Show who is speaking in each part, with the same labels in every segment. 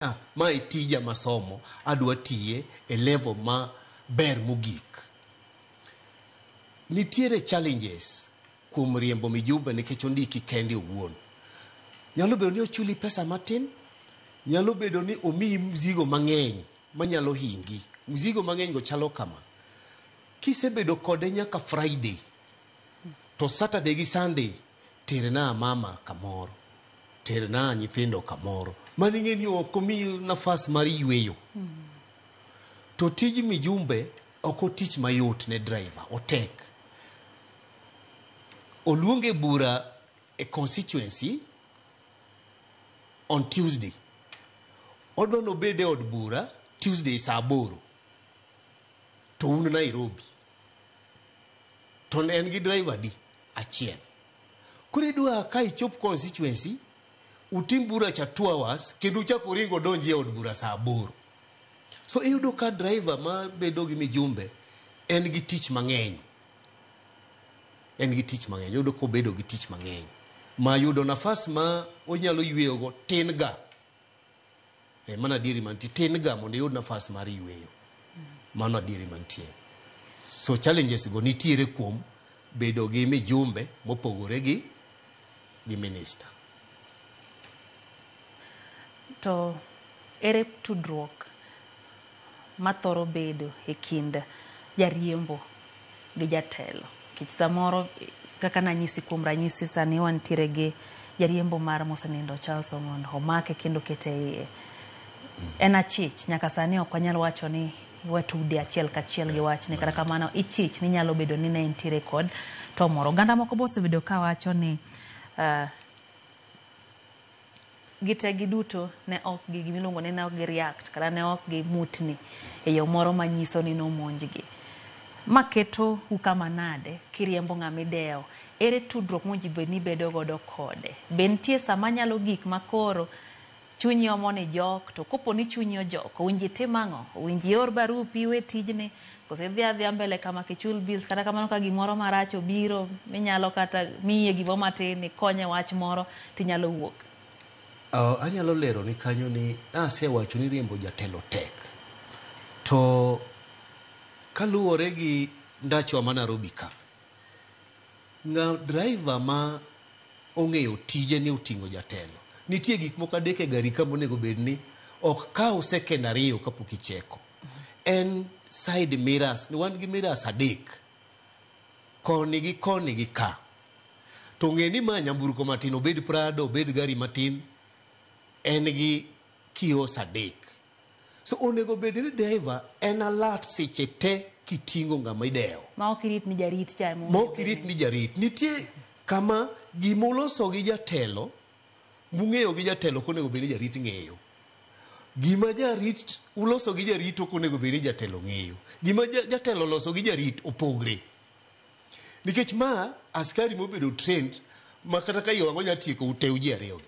Speaker 1: Ah, ma e tija masomo, adwa tiye e level ma ber mogik. Nitiere challenges kuom riembo mijumbe nikech ondiki kende owuon. Nyalo bedo ni ochuli pesa matin, nyalo bedo ni omiyi mzigo mang'eny manyalo hingi. Mzigo mang'eny go chalo kama. Kisebedo kode nyaka Friday, to Saturday gi Sunday terna mama kamoro, terna nyithindo kamoro. Mano ing'e ni ok omiyi nafas mar yueyo. To tij mijumbe ok otich mayot ne driver, otek. Oluonge bura e constituency on Tuesday. Odwa nobed e od bura Tuesday saa 8. To un Nairobi. To ne en gi driver di achiel. Koro idwa ka ichop constituency, utim bura cha 2 hours, kendo uchak uring odonji e od bura saa 8. So iyudo ka driver ma bedo gi mijumbe en gi tich mang'eny. En gi tich mang'eny. Iyudo kobedo gi tich mang'eny. Ma yudo nafas ma onyalo yueyo go tin ga. E, mano adieri mantie. Tin ga mondo iyud nafas mar yueyo. Mano adieri mantie. So challenges go nitiere kuom bedo gi mijumbe mopogore gi minister.
Speaker 2: To ere tudruok mathoro bedo e kind jariembo gi jatelo? Nikech samoro kaka nanyisi kuom ranyisi sani wantiere gi jariembo mar mosenindo Charles Ong'ondo omake kendo okete iye. En achich nyaka sani ok wanyal wacho ni watude achiel kachiel gi wachni, kata kamano ichich ni nyalo bedo ni ne entiere kod to moro. Oganda moko be osebedo ka wacho ni gite giduto ne ok gi gimiluongo ni ne ok gi react kata ne ok gi mutni e yo moro manyiso ni nomonjgi. Ma keto u kama nade kiriembo ng'ama idewo? Ere tudruok mowinjo bed ni ibedo godo kode? Be nitie sama nyalo gik makoro chunyi omo ni jok, to kopo ni chunyi ojok, owinjo itim ang'o? Owinjo ior barupi iwe tijni, koso idhi adhiya mbele kama kichul bills? Kata kamano ka gimoro marach obiro minyalo kata miye gimoro matin ikonye wach moro tinyalo wuok.
Speaker 1: Anyalo lero ni kanyo ni nasewacho ni riembo jatelo tek. To kaluwore gi ndachwa ma Nairobi ka, ng'a driver ma ong'eyo tije ni oting'o jatelo. Nitie gik moko adek e gari ka monego bed ni ok kaw second 2 kapok icheko. En side mirrors, wan gi mirrors 3. Koni gi koni gi ka. To ng'e ni ma nyamburko matin, obed Prado, obed gari matin, en gi kios 3. So onego bed ni driver en alert seche te kiting'o ng'ama idewo.
Speaker 2: Ma ok irit ni jarit cha ema
Speaker 1: Ma ok irit ni jarit. Nitie kama gimoloso gi jatelo, mung'eyo gi jatelo ok onego bed ni jarit ng'eyo. Gima jarit uloso gi jarit ok onego bed ni jatelo ng'eyo. Gima jatelo oloso gi jarit opogre. Nikech ma askari mobedo trained ma kata ka iye wang' onya tieko uteu ji ariyo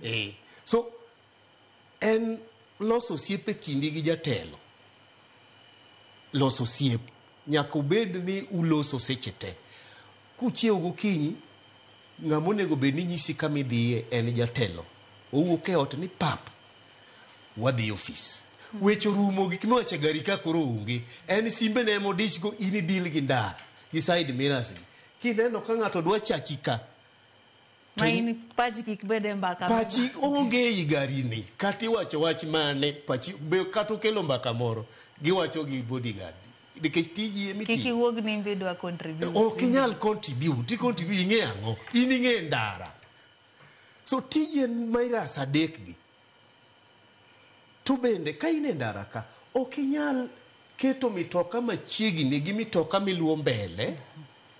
Speaker 1: gi. So en loso osiep e kindi gi jatelo. Loso osiep nyaka obed ni uloso seche te. Kuchiew gokinyi, ng'ama onego bed ni nyisi kama idhiye en jatelo. Owuok e ot ni pap, wadhi ofis. Weche orumo, gik miwacho e gari ka koro onge. En simbe ne ema odich go, in idil gi ndara, gi side mirrors gi. Kineno ka ng'ato dwa chachi ka,
Speaker 2: Ma in pachi kik bed e mbaka.
Speaker 1: Pachi onge ei gari ni, kata iwacho wach mane, pachi be kata okelo mbaka moro, giwacho gi bodyguard. Nikech tiji ema
Speaker 2: Kik
Speaker 1: itiyo.
Speaker 2: iwuog ni imbe idwa contribute.
Speaker 1: Ok inyal contribute, i contribute ing'e ang'o? In ing'e ndara. So tiji en mirrors 3 gi. To bende ka in e ndara ka, ok inyal keto mitoka machiegni gi mitoka miluwo mbele,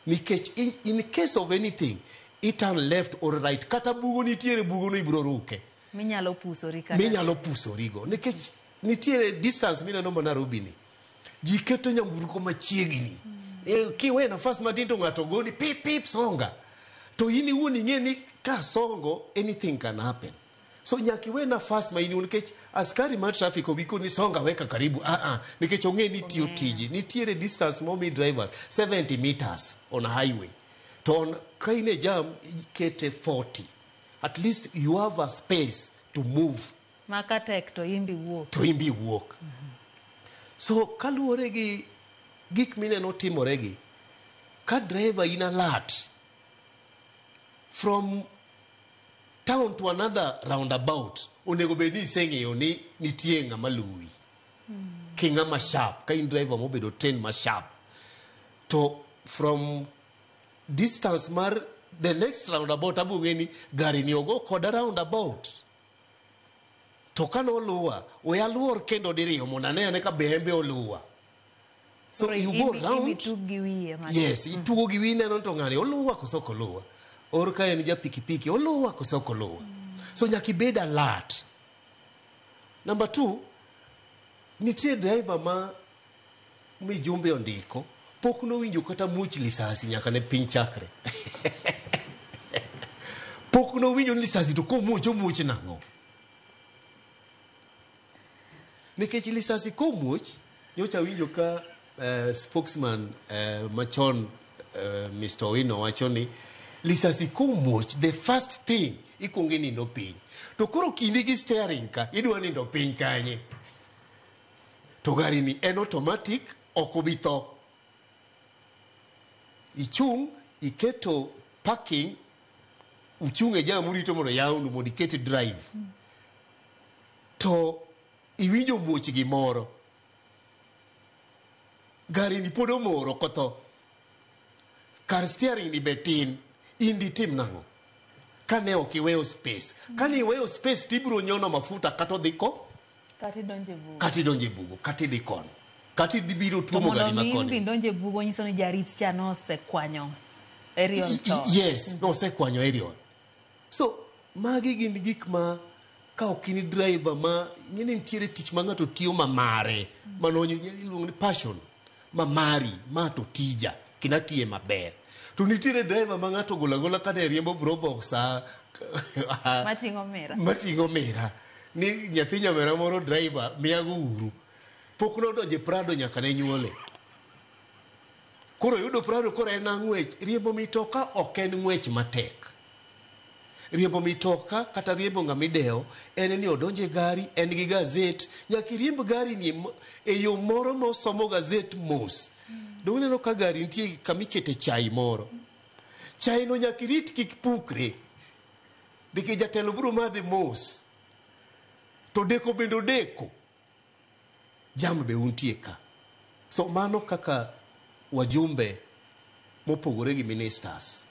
Speaker 1: nikech in case of anything, i turn left or right. Kata bugo nitiere, bugo no ibiro ruke.
Speaker 2: Minyalo pusori kata.
Speaker 1: Minyalo pusorigo. Nikech nitiere distance mineno ma Nairobi ni. Ji keto nyamburko machiegni. Kiwe nafas matin to ng'ato goni pip pip songa. To in iwuon ing'e ni ka songo anything can happen. So nyaka iwe nafas ma in iwuon, nikech askari mar traffic obi koni songa weka karibu. Nikech ong'e ni tiyo tiji. Nitiere distance momi drivers 70 meters on a highway. To on, ka in e jam ikete 40. At least you have a space to move.
Speaker 2: Ma ka tek to imbi wuok.
Speaker 1: To imbi wuok. So kaluwore gi gik mineno timore gi, ka driver in alert from town to another roundabout, onego bed ni iseng'eyo ni nitie ng'ama luwi. Ki ng'ama sharp, ka in driver mobedo trained ma sharp, to from distance mar the next roundabout abo ng'e ni gari ni ogo koda roundabout. To ka noluwa, we aluor kendo diriyo mondo ane ane ka be en be oluwa. So
Speaker 2: Koro
Speaker 1: you go
Speaker 2: imbi-
Speaker 1: round.
Speaker 2: imbi tug gi wiye matin.
Speaker 1: Yes, itugo gi wiyi neno to ng'ani oluwa koso ok oluwa. Or ka en ja pikipiki oluwa koso ok oluwa. So nyaka ibed alert. Number 2, nitie driver ma mijumbe ondiko pok nowinjo kata muoch lisasi nyaka ne piny chakre. Pok nowinjo ni lisasi to komuoch omuoch nang'o? Nikech lisasi komuoch, nyocha awinjo ka spokesman machon Mr. Owino wacho ni lisasi komuoch, the first thing ikuongo inindo piny. To koro kindi gi steering ka, idwa nindo piny kanye? To gari ni en automatic, ok obi tho. Ichung', iketo parking, uchung' e jam urito mondo yawnu mondo iket drive. To iwinjo muoch gimoro. Gari ni pod omoro ok otho. Kar steering ni be tin, in ditim nang'o? Kane ok iweyo space. Kane iweyo space tibiro nyono mafuta kata odhi ko?
Speaker 2: Kata idonjo e bugo.
Speaker 1: Kata idonjo e bugo, kata idhi kono. Kata ibiro
Speaker 2: To
Speaker 1: tuomo
Speaker 2: mondo
Speaker 1: gari
Speaker 2: mi
Speaker 1: makoni.
Speaker 2: imbi donjo e bugo nyiso ni jarit cha nosekwanyo aerial chon.
Speaker 1: Yes, nosekwanyo aerial. So, magi gin gik ma ka ok in driver ma ing'e ni nitiere tich ma ng'ato tiyo ma mare, mano iluongo ni passion, ma mari, ma to tija, kendo atiye maber. To nitiere driver ma ng'ato ogolo agola kane riembo Probox
Speaker 2: Mating'o mira.
Speaker 1: Mating'o mira. Ni nyathi nyamera moro driver miyago uru. Pok nodonjo e Prado nyaka ne nyuole. Koro yudo Prado koro en ng'wech. Riembo mitoka ok en ng'wech matek. Riembo mitoka kata riembo ng'ama idewo en ni odonjo e gari, en gi gazet. Nyaka iriemb gari ni e yo moro ma osomo gazet mos. Donge ineno ka gari nitie kama ikete chai moro. Chai no nyaka irit kik pukre. Nikech jatelo biro madhe mos. To deko bende odeko. Jam be untie ka. So mano kaka wajumbe mopogore gi ministers,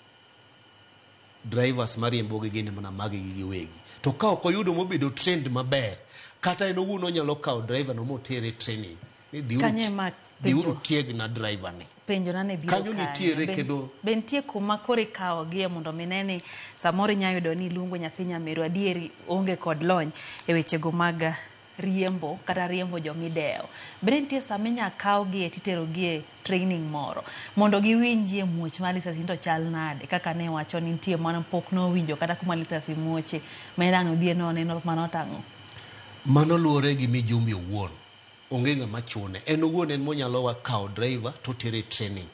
Speaker 1: drivers mariembogi gin mana magi gi giwegi. To ka ok oyudo mobedo trained maber, kata en owuon onyalo kawo driver no motere training. Ni
Speaker 2: Kanyo ema
Speaker 1: dhiuru
Speaker 2: penjo.
Speaker 1: tiegna driver ni.
Speaker 2: Penjo na ne biro
Speaker 1: Kanyo nitiere
Speaker 2: Be-
Speaker 1: kendo
Speaker 2: Be nitie kuma koro ikawogie mondo mine ni samoro inya yudo ni iluongo nyathi nyameru adieri onge kod lony e wechego mag riembo kata riembo jomidewo. Bende nitie sama inya kawgie titerogie training moro mondo giwinjie muoch mar lisasi to chal nade kaka ne wacho ni nitie mano pok nowinjo kata kuma lisasi muoche ma en odhi noneno mano tang'o.
Speaker 1: Mano luwore gi mijumbe owuon. Onge ng'ama chune. En owuon en monyalo wa kawo driver to tere training.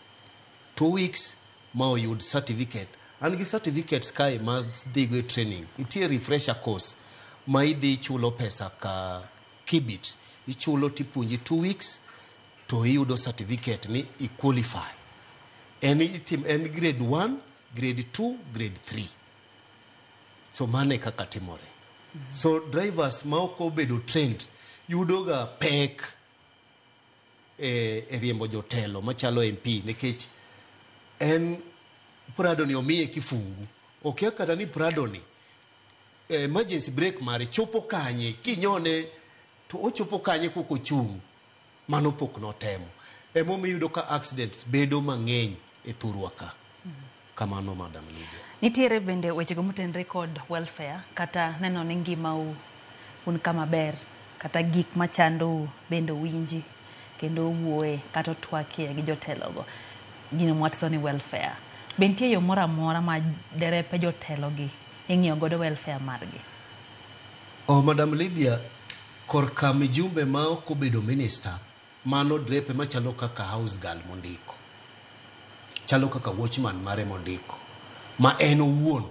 Speaker 1: 2 weeks ma oyud certificate. An gi certificates kae ma dhigo e training. Nitie refresher course ma idhi chulo pesa ka kibit. Ichulo tipuonji 2 weeks to iyudo certificate ni i qualify. En itim, en grade 1, grade 2, grade 3. So mano e kaka timore. So drivers ma ok obedo trained yudo ga pek e riembo jotelo machalo MP nikech en Prado ni omiye kifungu. Okia kata ni Prado ni emergency brake mare chopo kanye, kinyone to ochopo kanye kok ochung'. Mano pok notemo. Emomiyo iyudo ka accident bedo mang'eny e thurwa ka. Kamano, Madam Lydia.
Speaker 2: Nitiere bende wechego motenore kod welfare kata neno ni ngimau un kama ber kata gik machandou bende owinji kendo owuoye kata otwakie gi jotelogo. Gino mwatiso ni welfare. Be nitie yo moro amora ma derepe jotelogi ing'iyo godo welfare margi?
Speaker 1: Oh, Madam Lydia, korka mijumbe ma ok obedo minister, mano drepe machalo kaka house girl mondiko. Chalo kaka watchman mare mondiko. Ma en owuon,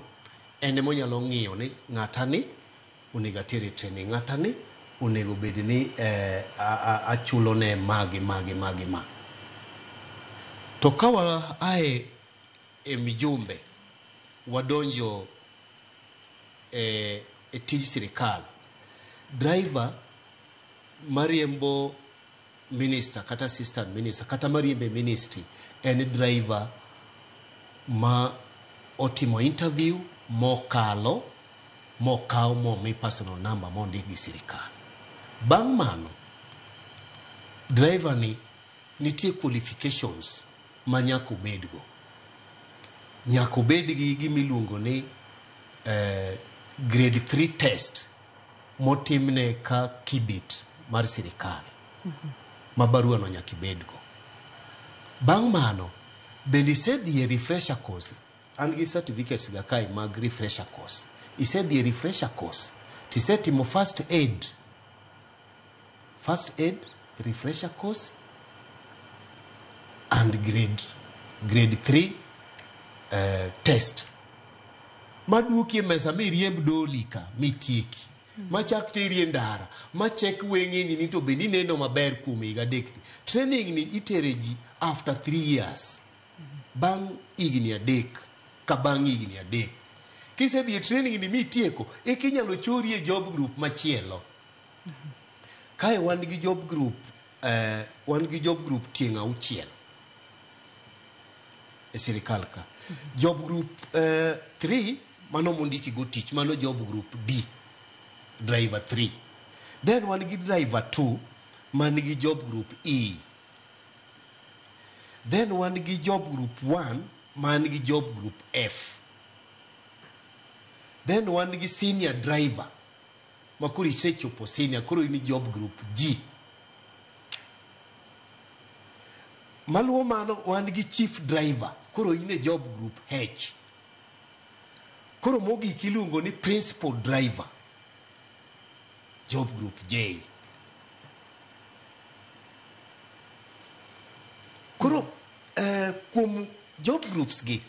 Speaker 1: en ema onyalo ng'iyo ni ng'ata ni onego atere training, ng'atani onego bed ni achulone magi magi magi ma. To ka wa ae e mijumbe wadonjo e tij sirikal, driver mariembo minister kata assistant minister kata mariembo e ministry en driver ma otimo interview mokalo, mokaw, momi personal number, mondik gi sirikal. Bang' mano, driver ni nitie qualifications ma nyaka obedgo. Nyaka obed gi gimiluongo ni grade 3 test motimne ka kibit mar sirikal ma barua no nyaka ibedgo. Bang' mano, bende isedhi e refresher course. An gi certificates ga kae mag refresher course. Isedhi e refresher course tisetimo first aid, first aid refresher course and grade 3 test maduoki e mesa miriemb doli ka mitieki, machak teri e ndara machek weng'eni ni to bende ineno maber kuom higa 3 ni. Training ni itere ji after 3 years, bang' higni 3 ka bang' higni 3. Kisedhi e training ni mitieko, eka inyalo chori e job group machielo. Kae wan gi job group, wan gi job group tieng' 6 e sirikal ka. Job group 3 mano mondiki go tich, mano job group D, driver 3. Then wan gi driver 2 man gi job group E. Then wan gi job group 1 man gi job group F. Then wan gi senior driver ma koro isechopo senior, koro in job group G. Maluwo mano, wan gi chief driver, koro in e job group H. Koro mogik iluongo ni principal driver, job group J. Koro kuom job groups gi,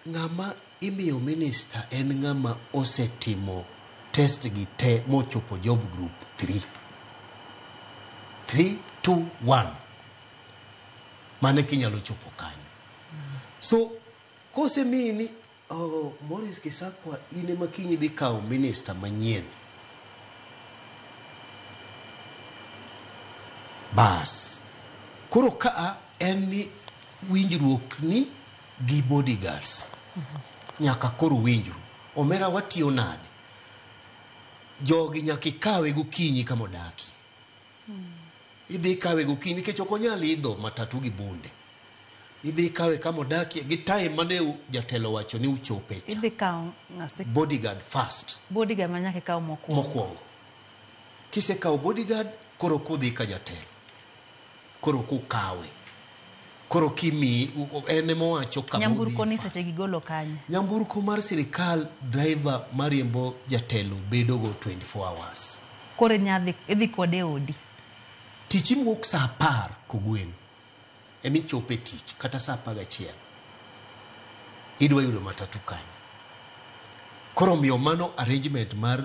Speaker 1: ng'ama imiyo minister en ng'ama osetimo test gi te mochopo job group 3. 3, 2, 1. Mano kinyalo chopo kanyo. So kosemiyi ni, oh, Maurice Kisakwa, in ema kiny idhi kawo minister manyien, bas koro kaa en ni winjruok ni gi bodyguards nyaka koro winjru. Omera, watiyo nade? Jogi nyaka ikawe gokinyi kama odaki. Idhi ikawe gokinyi nikech ok onyal idho matatu gi bunde. Idhi ikawe kama odakie gi time mane jatelo wacho ni uchope cha.
Speaker 2: Idhi kawo ng'ase?
Speaker 1: Bodyguard first.
Speaker 2: Bodyguard ma nyaka ikaw mokwongo.
Speaker 1: Mokwongo. Kisekawo bodyguard, koro kudhi ka jatelo, koro kukawe, koro kimi en emowacho kama
Speaker 2: Nyamburko ni seche gigolo kanye?
Speaker 1: Nyamburko mar sirikal, driver mariembo jatelo bedogo 24 hours.
Speaker 2: Koro inyadhi, idhi kode e odi?
Speaker 1: Tich iwuok saa 10 kogwen emichopo e tich, kata saa 11. Idwa yudo matatu kanyo. Koro omiyo mano arrangement mar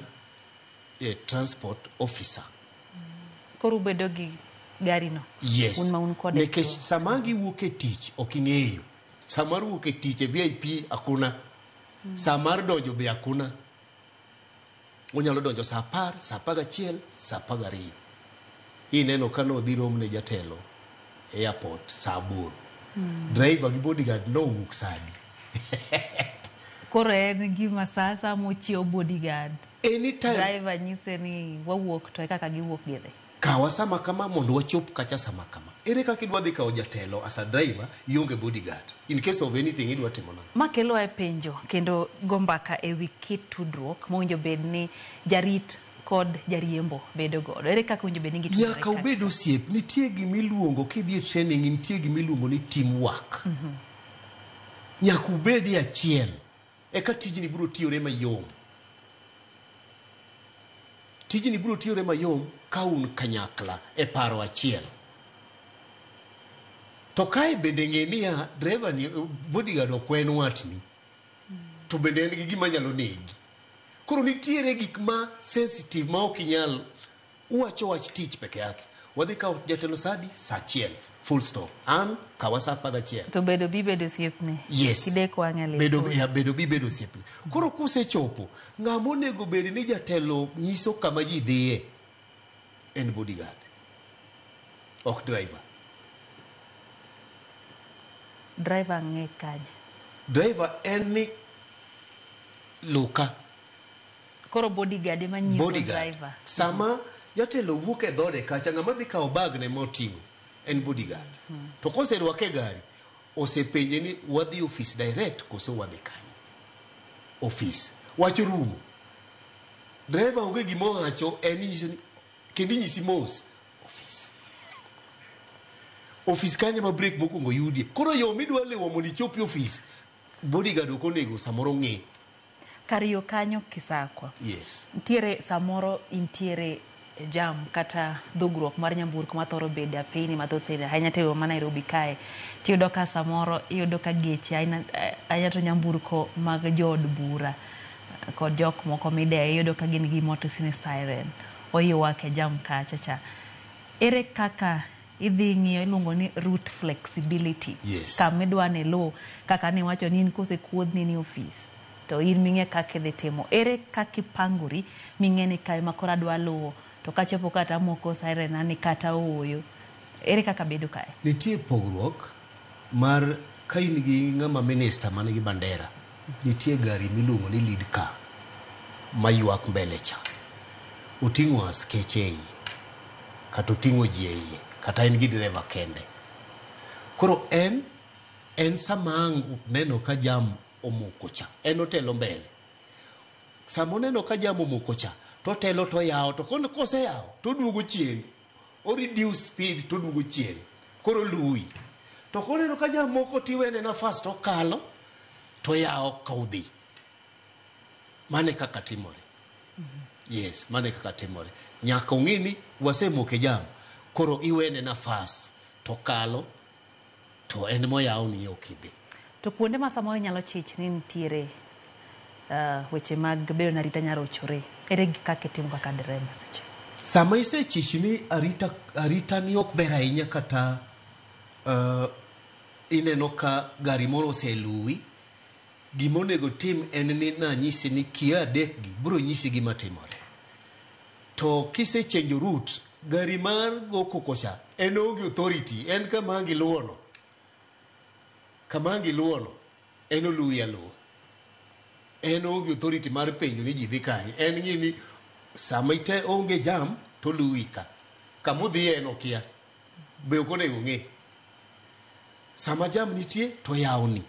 Speaker 1: transport officer.
Speaker 2: Koro ubedo gi gari no?
Speaker 1: Yes.
Speaker 2: Un ma un kode?
Speaker 1: Nikech sama giwuok e tich ok ing'eyo. Sa mar wuok e tich e VIP hakuna. Sa mar donjo be hakuna. Onyalo donjo saa 10, saa 11, saa 12. Ineno ka nodhi rom ne jatelo e airport saa 8. Driver gi bodyguard nowuok saa adi?
Speaker 2: Koro en gima sa mochiew bodyguard,
Speaker 1: Anytime.
Speaker 2: driver nyise ni wawuok, to e kaka giwuok gidhi.
Speaker 1: Kawa sama kama mondo wachop kacha sama kama. Ere kaka idwa dhi kawo jatelo as a driver, ionge bodyguard? In case of anything idwa timo nang'o?
Speaker 2: Ma kelo e penjo kendo go mbaka e wi kit tudruok mowinjo bed ni jarit kod jariembo bedo godo. Ere kaka owinjo bed ni gitudore?
Speaker 1: Nyaka ubed
Speaker 2: kabisa?
Speaker 1: osiep. Nitie gimiluongo, kidhi e training, nitie gimiluongo ni teamwork. Nyaka ubed e achiel eka tijni biro tiyore mayom. Tijni biro tiyore mayom ka un kanyakla e paro achiel. To kae bende ng'e niya, driver ni, bodyguard ok en watni, to bende en gi gima nyalo negi. Koro nitiere gik ma sensitive ma ok inyal uwacho wach tich peke yake. Wadhi kawo jatelo sa adi? Sa achiel. Full stop. An kawa sa 11.
Speaker 2: To bedo bi bedo osiepni.
Speaker 1: Yes.
Speaker 2: Kidek wang'e lit.
Speaker 1: Bedo, ya, bedo bi bedo osiepni. Koro kusechopo, ng'ama onego bed ni jatelo nyiso kama ji dhiye en bodyguard. Ok driver.
Speaker 2: Driver ng'e kanye.
Speaker 1: Driver en ni luka.
Speaker 2: Koro bodyguard ema nyiso
Speaker 1: bodyguard.
Speaker 2: driver.
Speaker 1: Sama jatelo wuok e dhode kacha, ng'ama dhi kawo bag ne moting'o en bodyguard. To koserwake e gari, osepenje ni wadhi office direct koso wadhi kanye? Office. Wach rumo. Driver onge gima owacho, en inyise ni kendo inyisi mos office. Office kanyo ma break mokwongo yudie. Koro yo midwa luwo mondo ichop e office, bodyguard ok onego samoro ng'e.
Speaker 2: Kar yo kanyo Kisakwa.
Speaker 1: Yes.
Speaker 2: Nitiere samoro intiere jam kata dhugruok mar nyamburko mathoro bede apini mathoth ahinya to ma Nairobi kae. Tiyudo ka samoro iyudo ka geche ahinya to nyamburko mag jood bura kod jok moko midewo iyudo ka gin gi gimotiso ni siren oywak e jam kacha cha. Ere kaka idhi ng'iyo iluongo ni route flexibility.
Speaker 1: Yes.
Speaker 2: Kama idwa ni iluw kaka niwacho ni in kosekuodhni ni ofis to in ming'e kaka idhi timo. Ere kaka ipangori ming'e ni kae ma koro adwa luwo to kachopo ka to amoko siren ani kata ooyo. Ere kaka bedo kae?
Speaker 1: Nitie pogruok mar ka in gi ng'ama minister man gi bandera, nitie gari miluongo ni lead car maywak mbele cha. Oting'o askeche e iye, kata oting'o ji e iye, kata en gi dereva kende. Koro en sama ang' neno ka jam omoko cha, en otelo mbele. Sama oneno ka jam omoko cha, totelo toyawo, to koseyawo, toduogo chien. O reduce speed toduogo chien. Koro luwi. To koneno ka jam moko tiwene nafas tokalo, toyawo ka udhi. Mano e kaka timore. Yes, mano e kaka timore. Nyaka ong'e ni wasemoko e jam, koro iwene nafas tokalo, to en moyawo ni ok idhi.
Speaker 2: To kuonde ma samoro inyalo chich ni nitiere weche mag bedo ni arita nyarochore, ere kaka itimo kaka dereba seche?
Speaker 1: Sama isechich ni arita ni ok ber ahinya kata ineno ka gari moro oseluwi, gima onego tim en ni nanyisi ni kiyo adek gi biro nyisi gima timore. To kisechenjo route, gari mar go koko cha en onge authority, en kama ang' iluwono. Kama ang' iluwono, en oluwi aluwa. En onge authority mar penjo ni ji dhi kanye. En ng'i ni sama ite onge jam to oluwi ka. Kama odhiye en okia. Be ok onego ong'e. Sama jam nitie to yawni.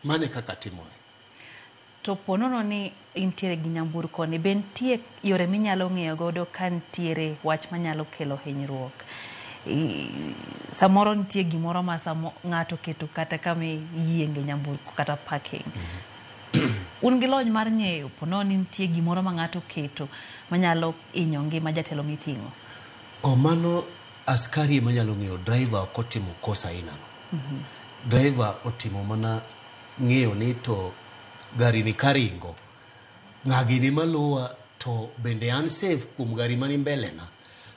Speaker 1: Mano e kaka timore.
Speaker 2: To ponono ni intiere gi nyamburko ni, be nitie yore minyalo ng'eyo godo ka nitiere wach manyalo kelo hinyruok? Samoro nitie gimoro ma samo ng'ato oketo kata kama iyienge nyamburko kata parking. Un gi lony mar ng'eyo ponono ni nitie gimoro ma ng'ato oketo manyalo hinyo ngima jatelo miting'o?
Speaker 1: O mano askari ema nyalo ng'eyo, driver ok otimo kosa aina no. Driver otimo mana ng'eyo ni to gari ni karingo, ng'a gini maluwa to bende an safe kuom gari mani mbele na.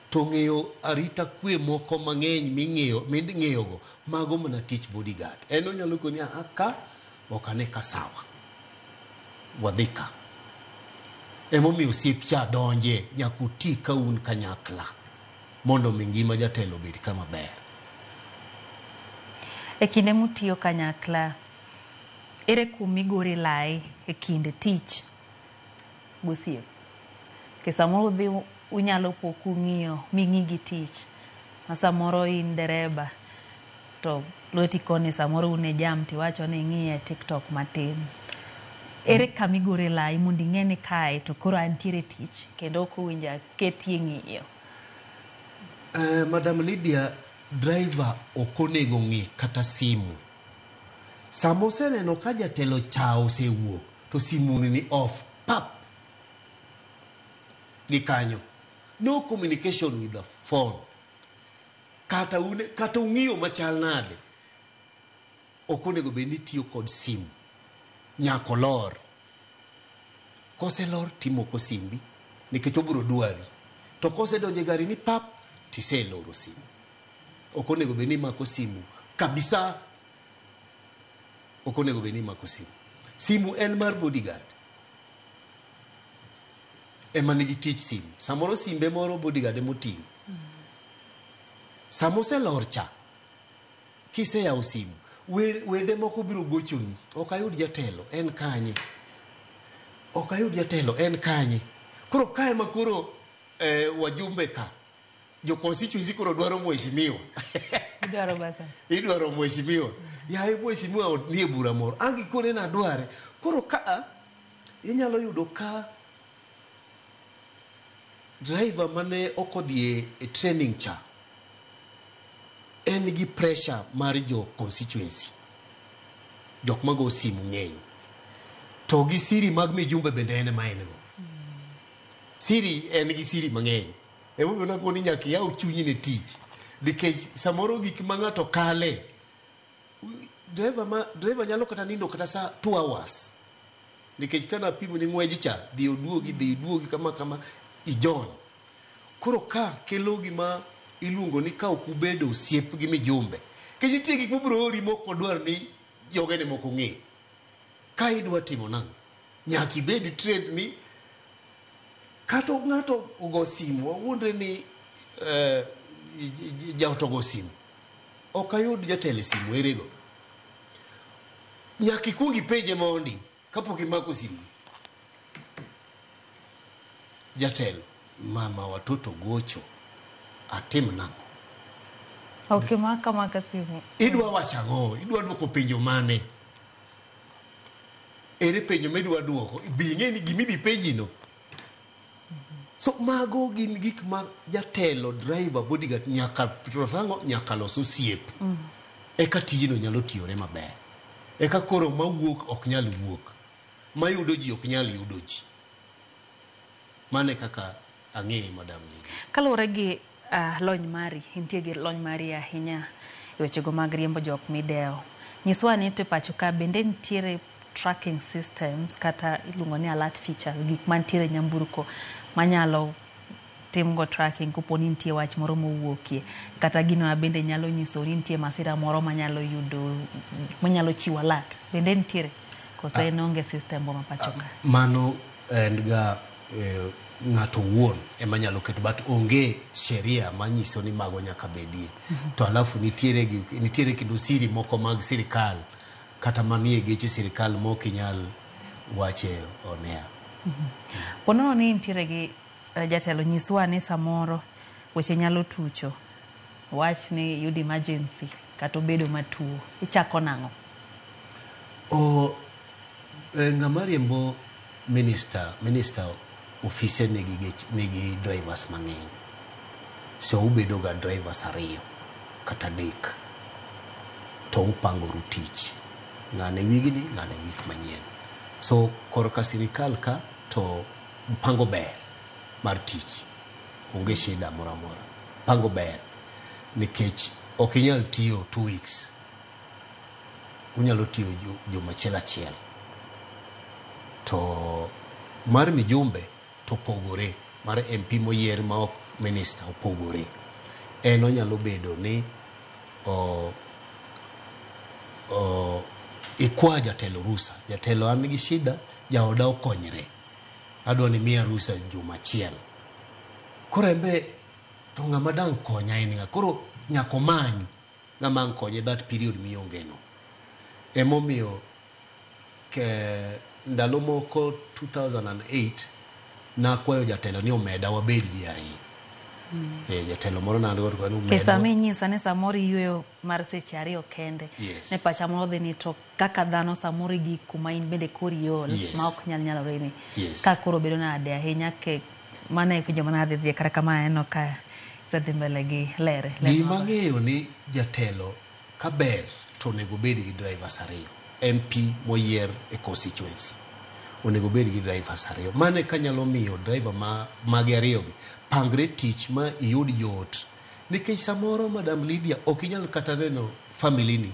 Speaker 1: To ng'eyo arita kwe moko mang'eny ming'eyo ming'eyogo, mago mana tich bodyguard. En onyalo koni a ka ok ane ka sawa. Wadhi ka. Emomiyo osiep cha donje nyaka uti ka un kanyakla mondo mi ngima jatelo obed kama ber.
Speaker 2: E kinde mutiyo kanyakla, ere kumigore lai e kind tich gosiep? Ke samoro udhi unyalo po kung'iyo ming'i gi tich ma samoro in dereba to lweti koni samoro un e jam tiwacho ni ing'iye TikTok matin. Ere kama igore lai mondo ing'e ni kae to koro antiere tich kendo ok owinjo aketie ng'iyo?
Speaker 1: Madam Lydia, driver ok onego ng'i kata simu. Sama oseneno ka jatelo cha osewuok, to simu ni off, pap. Gi kanyo. No communication with the phone. Kata une, kata ung'iyo machal nade, ok onego bed ni tiyo kod simu. Nyaka olor. Koselor timoko simbi nikech obiro dwari. To kosedonjo e gari ni pap tiseloro simu. Ok onego bed ni imako simu kabisa. Ok onego bed ni imako simu. Simu en mar bodyguard. Ema nigi tich simu. Samoro simbe moro bodyguard ema oting'o. Sama oselor cha, kiseyawo simu, wende moko biro gochoni. Ok ayud jatelo, en kanye? Ok ayud jatelo, en kanye? Koro kae ma koro wajumbe ka, jo constituency koro dwaro mheshimiwa.
Speaker 2: Idwaro basa.
Speaker 1: Idwaro mheshimiwa. Yaye mheshimiwa nie bura moro. Ang' gikone nadware. Koro ka inyalo yudo ka driver mane ok odhi e training cha en gi pressure mar jo constituency. Jok mago simu ng'eny. To gi siri mag mijumbe bende en ema en go. Siri en gi siri mang'eny. Emomiyo nakoni nyaka iyaw chunyi ne tich. Nikech samoro gik ma ng'ato kale, driver nyalo kata nindo kata sa 2 hours. Nikech kana apimo ni ng'wej cha, dhi oduogi, dhi iduogi kama kama, ijony. Koro ka kelo gima iluongo ni ka ok ubedo osiep gi mijumbe. Nikech nitie gik mobiro ori mok odwar ni jogene moko ng'e. Ka idwa timo nang'o? Nyaka ibed trained ni kata ng'ato ogo simu, wawuondre ni jaot ogo simu. Ok ayud jatelo e simu, ere go? Nyaka ikuong ipenje mondi kapok imako simu. Jatelo, mama watoto gocho, atim nang'o?
Speaker 2: Ok imaka maka simu.
Speaker 1: Idwa wacho ang'o? Idwa duoko penjo mane? Ere penjo midwa duoko? Bi ing'e ni gima idhi penji no. So mago gin gik ma jatelo, driver, bodyguard nyaka rang'o, nyaka los osiep. Eka tijno nyalo tiyore maber. Eka koro mawuok ok nyal wuok. Mayudo ji ok nyal yudo ji. Mano e kaka ang'eye, Madam Lady.
Speaker 2: Kaluwore gi lony mari, intie gi lony mari ahinya e wechego mag riembo jok midewo. Nyiswa ni to e pacho ka bende nitiere tracking systems kata iluongo ni alert features, gik mantiere e nyamburko manyalo timgo tracking kopo ni nitie wach moro mowuokie, kata gino ma bende nyalo nyiso ni nitie masira moro manyalo yudo, manyalo chiwo alert. Bende nitiere koso en onge system go ma pacho ka?
Speaker 1: Mano en ga ng'ato owuon ema nyalo keto, but onge sheria manyiso ni mago nyaka bedie. To alafu nitiere kendo siri moko mag sirikal kata manie geche sirikal mok inyal wache on air.
Speaker 2: Ponono ni nitiere gi jatelo, nyiswa ni samoro weche nyalo tucho, wach ni yud emergency kata obedo matuo, ichako nang'o?
Speaker 1: Ng'ama riembo minister ofise nigi drivers mang'eny. So ubedo ga drivers 2 kata 3 to upangoru tich. Ng'ane wigni, ng'ane wik manyien. So korka sirikal ka to mpango ber mar tich. Onge shida moro amora. Mpango ber nikech ok inyal tiyo 2 weeks. Unyalo tiyo juma achiel achiel. To mar mijumbe to opogore, mar MP moyier ma ok minister opogore. En onyalo bedo ni ikwa jatelo rusa. Jatelo an gi shida, jaoda okonyre. Adwa ni miya rusa juma achiel. Koro embe to ng'ama dang' konya en ng'a? Koro nyaka omany ng'ama ang' konye that period mionge no. Emomiyo ke ndalo moko 2008 nakwayo jatelo ni omeda wabed ji 2. Jatelo moro ne an godo ni omedwa.
Speaker 2: Sama inyisa ni samoro iyueyo mar seche 2 kende.
Speaker 1: Yes.
Speaker 2: Ne pacha moro dhi ni to kaka dhano samoro igik kuma in bende koro iol,
Speaker 1: Yes.
Speaker 2: ma ok nyal nyalore ni.
Speaker 1: Yes.
Speaker 2: Ka koro bedo nade ahinya ke mano e penjo mane adhi dhiye, kata kamano aneno ka isedhi mbele gi lere. Ler
Speaker 1: Gima
Speaker 2: maber.
Speaker 1: ang'eyo ni jatelo ka ber to onego obed gi drivers 2. MP moyier e constituency onego obed gi drivers 2. Mano eka nyalo miyo driver mage 2 gi pangre tich ma iyud yot. Nikech samoro Madam Lydia ok inyal kata neno family ni.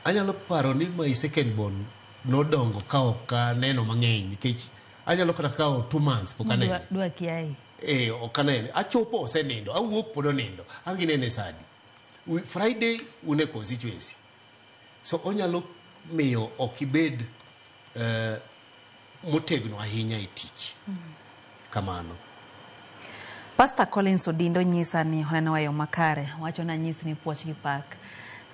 Speaker 1: Anyalo paro ni my second born nodongo ka ok aneno mang'eny nikech Anyalo kata kawo 2 months pok anene.
Speaker 2: Dwa kiai.
Speaker 1: Eh, ok anene. Achopo, osenindo. Awuok, pod onindo. Ang' inene sadi? Friday un e constituency. So onyalo miyo ok ibed motegno ahinya e tich. Kamano.
Speaker 2: Pastor Collins Odindo nyisa ni oneno e yo makare. Wacho na nyis ni puoch gi pak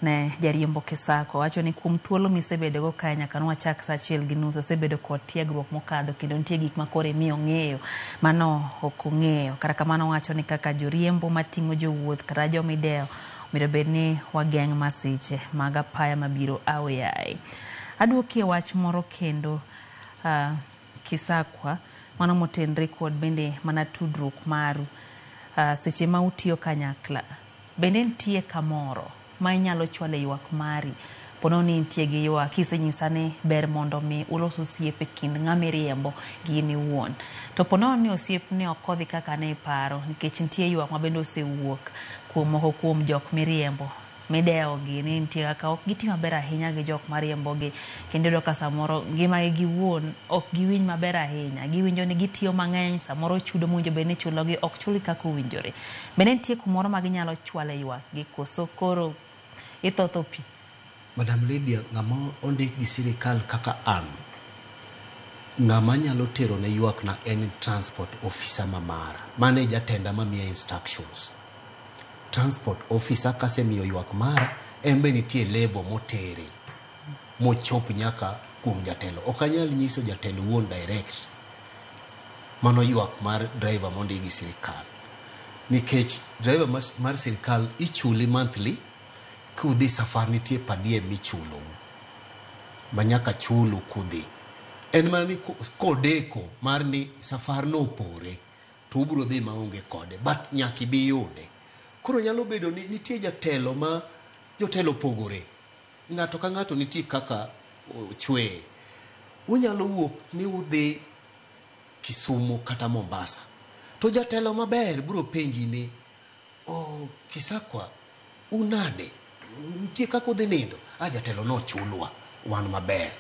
Speaker 2: ne jariembo Kisakwa. Wacho ni kuom thuolo misebedogo kae nyaka nwachak sa 1:30, osebedo kod tiegruok mokadho kendo nitie gik ma koro imiyo ng'eyo mano ok ong'eyo. Kata kamano wacho ni kaka joriembo mating'o jowuoth kata jomidewo onego bed ni wageng' masiche mag apaya mabiro aoyaye. Aduokie wach moro kendo, Kisakwa, mano motenre kod bende mana tudruok maru seche ma utiyo kanyakla. Bende nitie kamoro ma inyalo chwale ywak mari pono ni nitie gi ywak kisenyisa ni ber mondo mi ulos osiep e kind ng'ama iriembo gi in iwuon, to ponono ni osiepni ok odhi kaka ne iparo, nikech nitie ywak ma bende osewuok kuom moko kuom jok miriembo midewogi ni nitie kaka ok giti maber ahinya gi jok mariembogi, kendo iyudo ka samoro ngimagi giwuon ok giwinj maber ahinya, giwinjo ni gitiyo mang'eny, samoro chudo mowinjo bed ni ichulogi ok chulgi kaka owinjore. Bende nitie kumoro ma ginyalo chwale ywak gi koso koro ithotho pi?
Speaker 1: Madam Lydia, ng'ama ondik gi sirikal kaka an, ng'ama nyalo tero ne ywak na en transport officer ma mara. Mano e jatenda mamiya instructions. Transport officer kasemiyo ywak mara, en be nitie level motere mochop nyaka kuom jatelo. Ok anyal nyiso jatelo wuon direct. Mano ywak mar driver mondik gi sirikal. Nikech driver mar sirikal ichuli monthly, kudhi safar nitie per diem michulou ma nyaka chulu kudhi. En mana ni kodeko mar ni safar no opore to ubiro dhi maonge kode, but nyaka ibi yude. Koro nyalo bedo ni nitie jatelo ma jotelo opogore. Ng'ato ka ng'ato nitie kaka ochweye. Unyalo wuok ni udhi Kisumu kata Mombasa. To jatelo maber biro penji ni, "Oh, Kisakwa, unade? Nitie kaka udhi nindo?" "Ah, jatelo nochulwa, wan maber."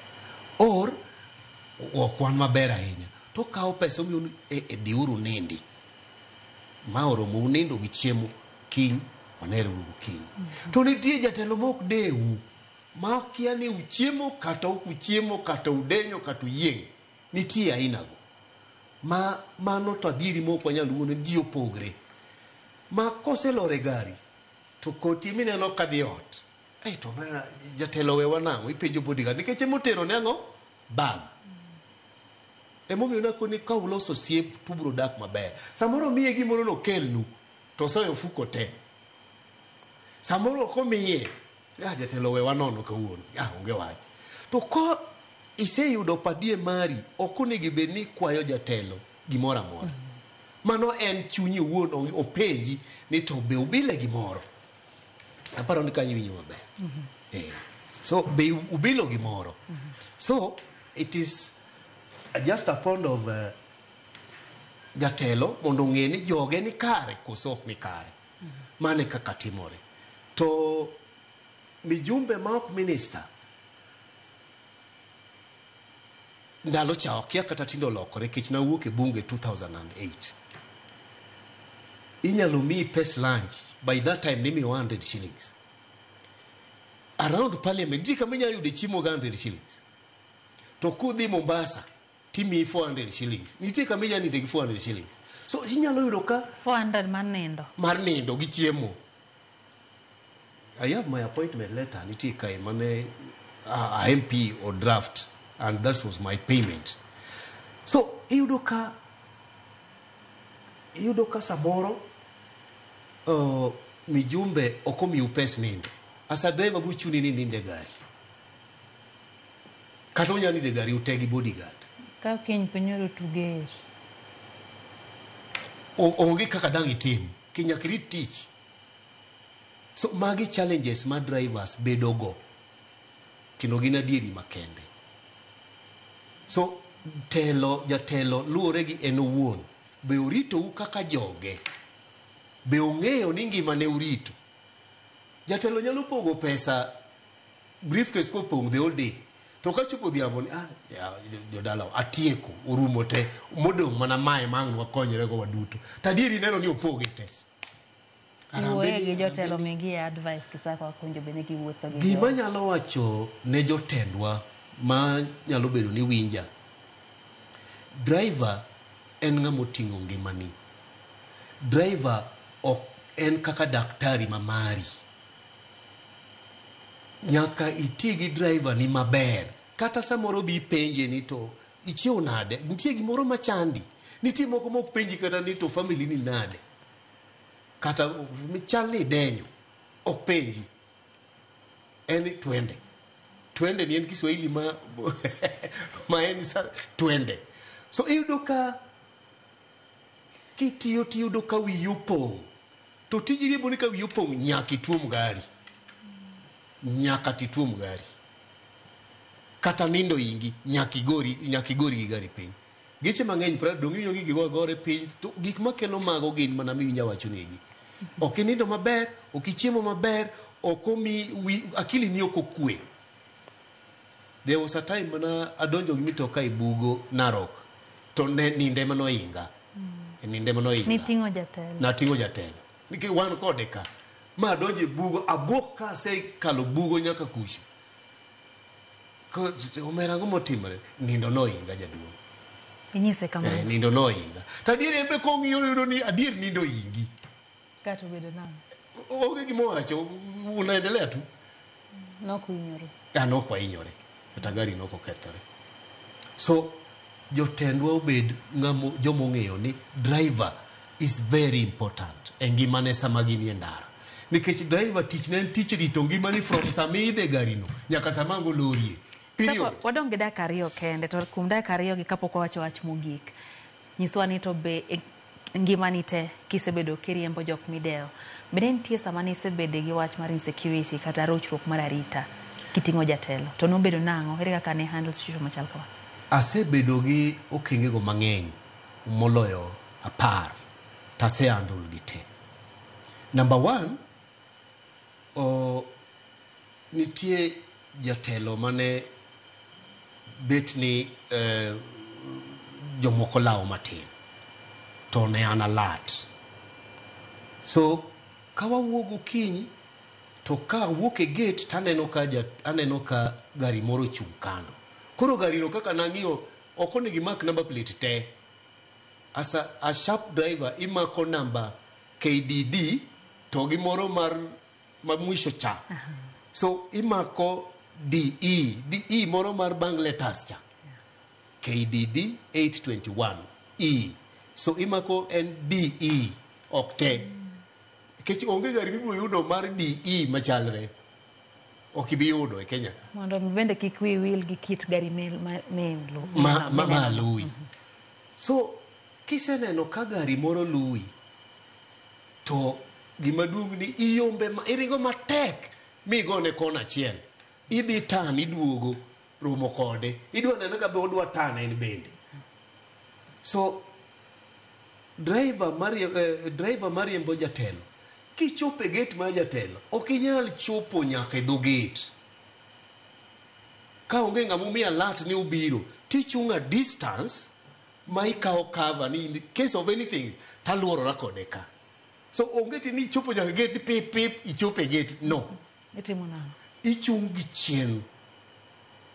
Speaker 1: Or ok wan maber ahinya. To okawo pesa omiyo ni e dhiuru nindi. Ma oromou nindo gi chiemo, kiny wanere uru gokinyi. To nitie jatelo ma ok dewu. Ma kia ni uchiemo kata ok uchiemo kata udenyo kata uyieng'. Nitie aina go. Ma mano to adieri ma ok wanyal wuondo ji opogre. Ma koselor e gari to koti mineno kadhi ot. Ei to ma jatelo wewa nang'o? Ipenjo bodyguard nikech emotero ne ang'o? Bag. Emomiyo nakoni ka uloso osiep to ubiro dak maber. Samoro omiye gimoro nokelnu to osoyo ofuko te. Samoro ok omiye, ah, jatelo wewa nono kawuono, ah, onge wach. To ko iseyudo per diem mari, ok onego bed ni ikwayo jatelo gimoro amora. Mano en chunyi owuon openji ni to be ubile gimoro. Aparo ni kanyo iwinjo maber. Eh. So be ubilo gimoro. So it is just a point of jatelo mondo ong'e ni joge ni kare koso ok ni kare. Mano e kaka timore. To mijumbe ma ok minister ndalo cha okia kata tinde olokore nikech nawuok e bunge 2008. Inyalo miyi pes lunch, by that time nimiyo 100 shillings. Around parliament nitie kama inyalo yude chiemo ga 100 shillings. To kudhi Mombasa timiyi 400 shillings. Nitie kama inyalo ninde gi 400 shillings. So inyalo yudo ka
Speaker 2: 400 mar nindo.
Speaker 1: Mar nindo gi chiemo. I have my appointment letter nitie kae mane a MP o draft and that was my payment. So iyudo ka samoro mijumbe ok omiu pes nindo. As a driver biro chuni ni nind e gari. Kata unyalo nindo e gari ute gi bodyguard.
Speaker 2: Ka kiny piny oru ger.
Speaker 1: Onge kaka dang' itim. Ki nyaka irit tich. So magi challenges ma drivers bedo go. Kendo gin adieri makende. So telo jatelo luwore gi en owuon. Be oritou kaka joge? Be ong'eyo ni ngimane urito? Jatelo nyalo pogo pesa briefcase kopong' the whole day. To kachopo odhiambo ni, ah, ya, jodala atieko, orumo te, modong' mana mae ma ang' wakonyrego waduto. To adieri neno ni opoge te. Harambee
Speaker 2: Wuoye
Speaker 1: ni-
Speaker 2: gi jotelo migi e advice Kisako akonjo bende giwuotho gi
Speaker 1: Gima nyalo wacho ne jotendwa ma nyalo bedo ni winja, driver en ng'ama oting'o ngimani. Driver ok en kaka daktari ma mari. Nyaka iti gi driver ni maber. Kata samoro bi penje ni to ichiew nade? Nitie gimoro machandi. Nitie moko mok penji kata ni to family ni nade. Kata chal ni idenyo. Ok penji. En ni twende. Twende ni en Kiswahili ma, ma en sa, twende. So iyudo ka kitiyo tiyudo ka wiyi opong'. To tiji riembo ni ka wiyi opong' nyaka ituom gari. Nyaka tituom gari. Kata nindo ingi, nyaka igori, nyaka igori gi gari piny. Geche mang'eny pra dong' iwinjo gi gigo gore piny to gik makelo mago gin mana miwinjo awacho negi. Ok inindo maber, ok ichiemo maber, ok omi wi, akili ni ok okwe. There was a time mana adonjo gi mitoka e bugo Narok to ne ninde mane oinga. Ninde mane oinga.
Speaker 2: Niting'o jatelo.
Speaker 1: Nating'o jatelo. Nikech wan kode ka. Ma adonjo e bugo, abuok ka asekalo bugo nyaka kucho. Koro, omera ang'o motimore? Nindo noinga jaduong'.
Speaker 2: Inyise kamano.
Speaker 1: Eh, nindo noinga. To adier en be kong'iyo yudo ni adier nindo ingi.
Speaker 2: Kata obedo nang'o.
Speaker 1: Onge gima owacho, unaendelea tu.
Speaker 2: Nok uhinyore.
Speaker 1: Ah, nok wahinyore. Kata gari nok okethore. So, jotendwa obed ng'amo joma ong'eyo ni driver is very important e ngimane sama ginie ndara. Nikech driver tich ne en tich rito ngimani from sama iidhe garino nyaka sama ang' olorie. Period.
Speaker 2: Sako, wadong' gi dakika ariyo kende to kuom dakika ariyo gi kapok wawacho wach mogik nyiswa ni to be e ngimani te kisebedo kiriembo jok midewo bende nitie sama nisebede gi wach mar insecurity kata rochruok mar arita kiting'o jatelo to nobedo nang'o ere kaka ne handle situation machal kama
Speaker 1: Asebedo gi okengego mang'eny moloyo 10 to ase handle gi te. Number one, nitie jatelo mane bet ni jomoko lawo matin to ne an alert. So ka wawuok gokinyi to ka awuok e gate to aneno ka aneno ka gari moro ochung' kando. Koro gari no kaka nang'iyo ok onego imak number plate te. As a sharp driver imako namba KDD to gi moro mar ma mwisho cha. So imako DE, DE moro mar bang letters cha. KDD 821 E. So imako en DE ok te. Nikech onge gari mibiro yudo mar DE machalre. Ok ibi yudo e Kenya ka.
Speaker 2: Mondo bende kik wiyi wil gi kit gari
Speaker 1: ma luwi. So kiseneno ka gari moro luwi to gima duong' ni iyombe iringo matek migone kona achiel. Idhi tan iduogo romo kode. Idwa neno ka be odwa tan en bende. So driver mariembo jatelo kichopo e gate mar jatelo ok inyal chopo nyaka e dho gate. Ka onge ng'ama omiyi alert ni obiro tichung' a distance ma ikawo cover ni in case of anything taluorora kode ka. So onge ti ni ichopo nyaka gate pip pip ichopo e gate no.
Speaker 2: Itimo nang'o?
Speaker 1: Ichung' gi chien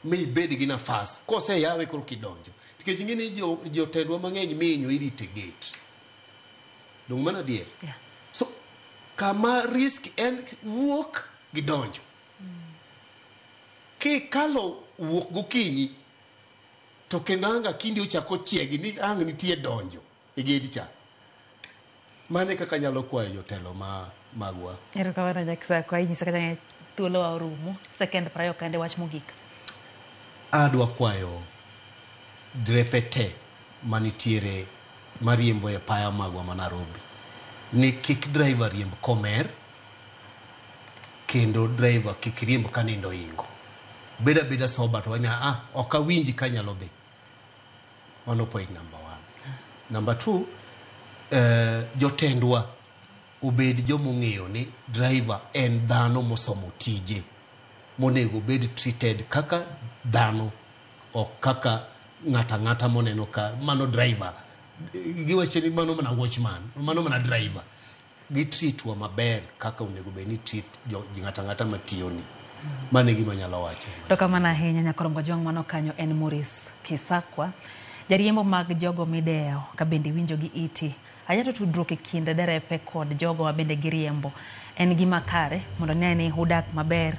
Speaker 1: mi ibed gi nafas koseyawe koro kidonjo. Nikech ing'e ni jotendwa mang'eny minyo irito e gate. Dong' mano adier?
Speaker 2: Yeah.
Speaker 1: So kama risk en wuok gi donjo. Kikalo wuok gokinyi to kendo ang' akindi ochako chiegi ni ang' nitie donjo e gate cha. Mano e kaka anyalo kwayo jotelo ma magwa.
Speaker 2: Erokamano Jakisako, inyisa kata ni thuolo wa orumo. Second 20 kende wach mogik.
Speaker 1: Adwa kwayo drepe te manitiere mariembo e apaya magwa ma Nairobi ni kik driver riemb komer kendo driver kik riemb ka nindo oingo. Bed abeda sober to wanya ok awinji kanyalo dhi. Mano point number 1. Number 2, jotendwa obed joma ong'eyo ni driver en dhano mosomo tije. Monego bed treated kaka dhano, ok kaka ng'ata ng'ata moneno ka mano driver. Giwacho ni mano mana watchman, mano mana driver. Gitreatwa maber kaka onego bed ni treat jo ng'ata ng'ata matiyoni. Mano e gima anyalo wacho.
Speaker 2: Erokamano ahinya Nyakorom Kajwang' mano kanyo en Maurice Kisakwa. Jariembo mag jogo midewo ka bende iwinjo gi iti. Ahinya to tudruok e kind derepe kod jogo ma bende giriembo en gima kare mondo ne ni udak maber,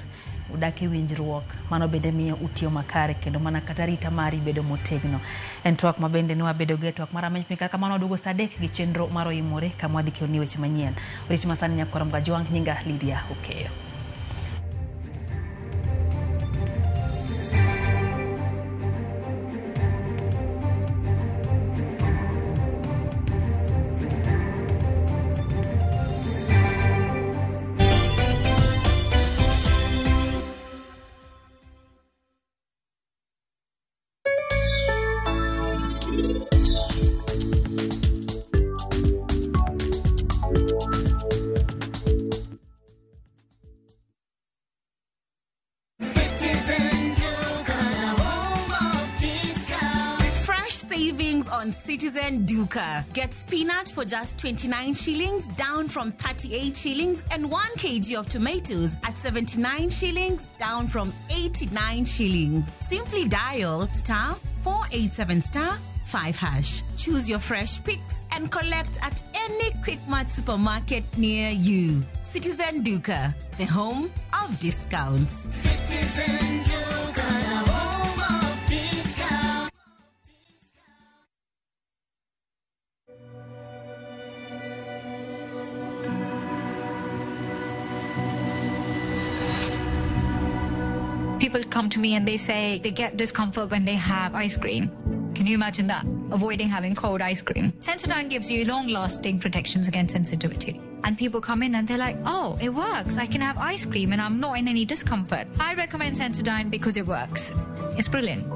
Speaker 2: udak e winjruok, mano bende miyo utiyo makare kendo mana kata arita mari bedo motegno. En twak ma bende ne wabedo go e twak mar ameny piny kata kamano waduogo saa adek gi chenro mar oimore kama wadhi keloni weche manyien. Orit masani Nyakorom Kajwang', nyinga Lydia Okeyo.
Speaker 3: Citizen Duka, the home of discount.
Speaker 4: Fresh savings on Citizen Duka. Get spinach for just 29 shillings, down from 38 shillings, and 1 kg of tomatoes at 79 shillings, down from 89 shillings. Simply dial star 487 star 5 hash. Choose your fresh picks and collect at any Quickmart supermarket near you. Citizen Duka, the home of discounts.
Speaker 3: Citizen Duka, the home of discount.
Speaker 5: People come to me and they say they get discomfort when they have ice cream. Can you imagine that? Avoiding having cold ice cream. Sensodyne gives you long-lasting protections against sensitivity. And people come in and they're like, oh, it works. I can have ice cream and I'm not in any discomfort. I recommend Sensodyne because it works. It's brilliant.